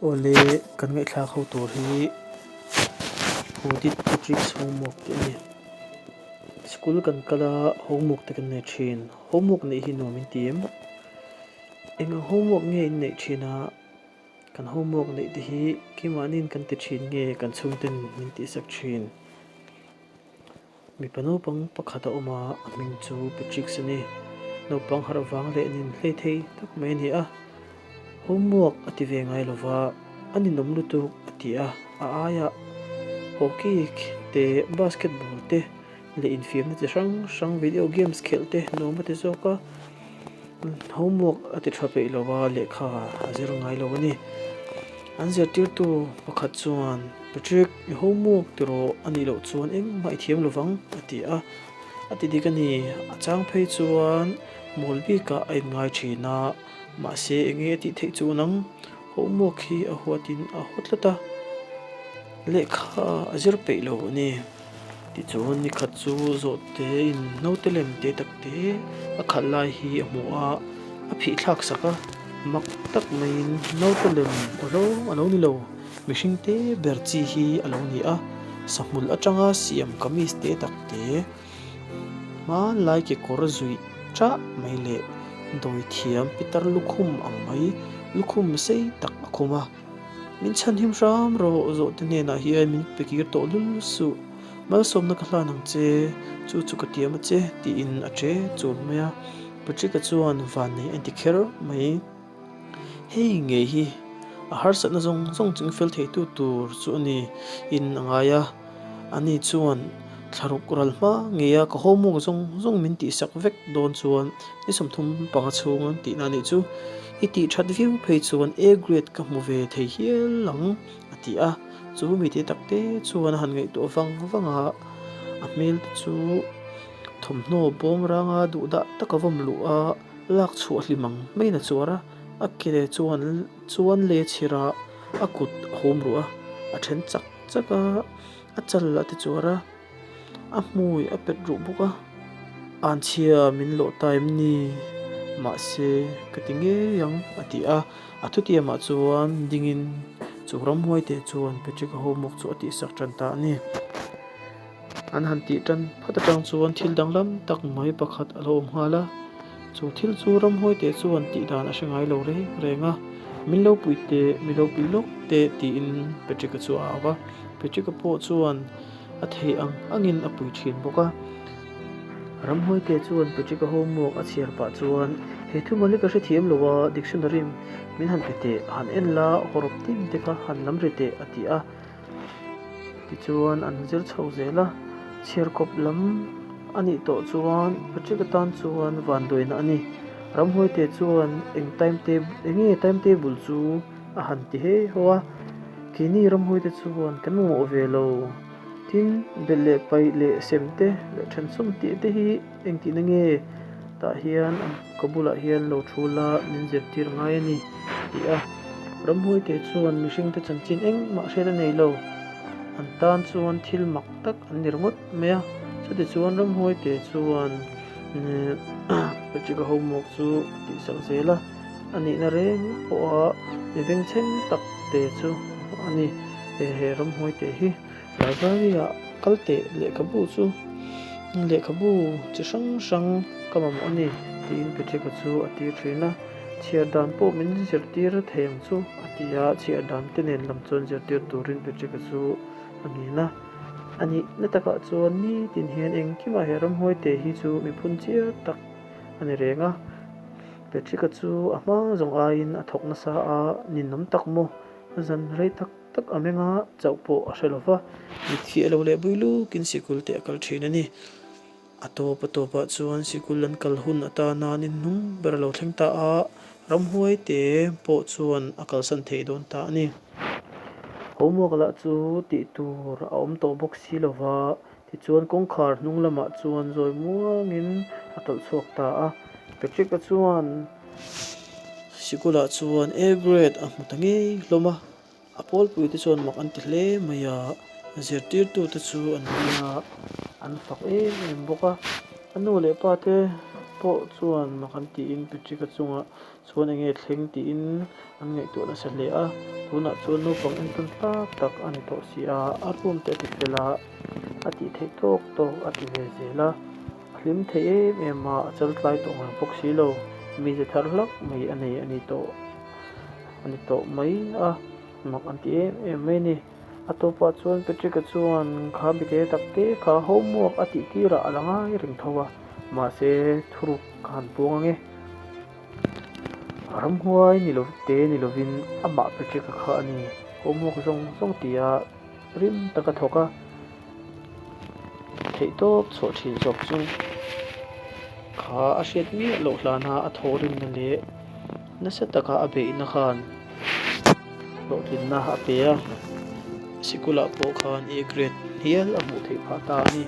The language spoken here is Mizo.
Awle, kan ngaihthlak ho tur hi Audit Patrick's homework tih a ni. School kan kal a, homework te kan nei thin. Homework neih hi nuam in ti em? Eng ang homework nge in neih thin a? Kan homework neih te hi keimahniin kan ti thin nge kan chhungten min tihsak thin? Mipa naupang pakhat a awm a, a hming chu Patrick a ni. Naupang harh vang leh nin hlei thei tak mai a ni a. Homework a ti ve ngai lo va, a ninawm lutuk a ti a. A aiah hockey te, basketball te leh infiamna chi hrang hrang video games khelh te nuam a ti zawk a. Homework a ti tha peih lo va, lehkha a zir ngai lo a ni. An zirtirtu pakhat chuan, Patrick, i homework ti rawh a nih loh chuan engmah i thiam lo vang, a ti a. A ti dik a ni. A chang phei chuan mawl bikah a inngai thin a, mahse enge a tih theih chu nang? Homework hi a huatin a haw tlat a, lehkha a zir peih lo a ni. Tichuan ni khat chu zawhte in naute lem te tak te a khalh lai hi a hmu a, a phih thlak sak a, mak tak maiin naute lem awlo a lo ni lo, mihring te ber chi hi a lo ni a, sahmul atanga siam kamis te tak te hmanlai kekawr zuih chah mai leh dawi thiam pitar lukhum ang mai lukhum sei tak a khum a. Min chhanhim hram rawh, zawhte hnenah hian min pe kir tawh lul suh. Malsawmna ka hlan ang che, chu chu ka tiam a che, tiin a che chul mai a. Patrick-a chuan vannei a inti kher mai. Hei ngei hi a harsatna zawng zawng chingfel theitu tur chu a ni in a ngai a. Ani chuan thlaruk ral hma ngeia ka homework zawng zawng min tihsak vek dawn chuan ni 35 chhung an tihna anih chu. I tih that viau phei chuan A grade ka hmu ve thei hial ang a ti a. Chu mi te tak te chuan a han ngaihtuah vang vang a, a hmel te chu thawmhnaw bawm ranga duhdah taka vawm luh a lak chhuah hlim ang maiin a chuar a, a ke chuan chuan lei a chhir a, a kut a hum ruh a, a then chak. Chak a, a chal a ti chuar a, a hmui a pet ruh bawk a, Anchhia min lawh ta em ni? Mahse, ka ti ngei ang, a ti a. A thutiamah chuan dingin chu ramhuaite chuan Patrick-a homework chu a tihsak tan ta a ni. An han tih tan phat atang chuan thil danglam tak mai pakhat a lo awm nghal a, chu thil chu ramhuaite chuan tih dan a hre ngai lo reng reng a, Min lo pui teh, mi lo pui lawk teh tiin Patrick-a chu a au a, Patrick-a pawh chuan a theih ang angin a pui thin bawk a. Ramhuaite chuan Patrick-a homework a chhiar pah chuan, He thu mawle ka hrethiam lo a, dictionary min han pe teh, han en la, hawrawp tin te kha han lam ri teh a ti a. Tichuan an zir chho zel a, chhiarkawp lam a nih tawh chuan Patrick atan chuan vanduaina a ni. Ramhuaite chuan eng time table eng nge time table chu a han ti hei ho a, keini Ramhuaite chuan kan mamawh ve lo. Tin, belh leh paih leh sem te leh thensawm tih te hi Engtihna nge tah hian ka bulah hian lo thu la min zirtir ngai a ni? a ti a. Ramhuaite chuan mihringte chanchin engmah hriat a nei lo. An tan chuan thil mak tak an ni ringawt mai a. Chutichuan Ramhuaite chuan Patrick-a homework chu a tihsak zel a, a nihna reng pawha mi bengchheng tak te chu a ni he Ramhuaite hi. Library-ah kal teh lehkhabu chu lehkhabu chi hrang hrang ka mamawh a ni tiin Patrick-a chu a tir thin a, chhiar dan pawh min zirtir thei ang chu a ti a, chhiar dan te nen lam chuan zirtir turin Patrick-a chu a ngin a. A nih na takah chuan nitin hian engkimah he ramhuai te hi chu mi phun chiar tak a ni reng a, Patrick-a chu a hma zawng aiin a thawk nasa a, ninawm tak maw zan rei tak tak a meng a, chauh pawh a hre lo va, mitthi a lo leh bui lukin sikul te a kal thin a ni. A tawp a tawpah chuan sikul an kal hun atana an inhnung ber a lo thleng ta a, ramhuai te pawh chuan a kalsan thei dawn ta a ni. Homework lah chu tih tur a awm tawh bawk si lo va, tichuan kawngkhar hnung lamah chuan zawi muangin a tawlh chhuak ta a. Patrick-a chuan sikulah chuan A grade a hmu ta ngei hlawm a. A pawlpuite chuan mak an ti hle mai a, zirtirtute chu an nia, an fak em em bawk a. A nu leh pa te pawh chuan mak an tiin Patrick-a chungah chuan enge thleng tiin an ngaihtuah nasa hle a. Tunah chuan naupang entawn tlak tak a ni tawh si a, a room te a ti fel a, a tih theih tawk tawk a ti ve zel a. A hlim thei em em a, a chal tlai tawh ngang bawk si lo. Mize thar hlak mai a nei a ni tawh a ni tawh mai a, mak an ti em em mai a ni. A tawpah chuan Patrick-a chuan kha mite tak te kha homework a tih tirah a la ngai reng tho a, mahse thuruk ka han puang ang e. Ramhuai ni lo te ni lovin amah Patrick-a kha a ni, homework zawng zawng tia rim taka thawk a, theihtawp chhuah thin zawk chu kha a hriat miah loh hlana a thawhrimna leh nasa taka a beihna khan hlawhtlinna a pe a, sikulah pawh khan A grade hial a hmuh theih phah ta a ni.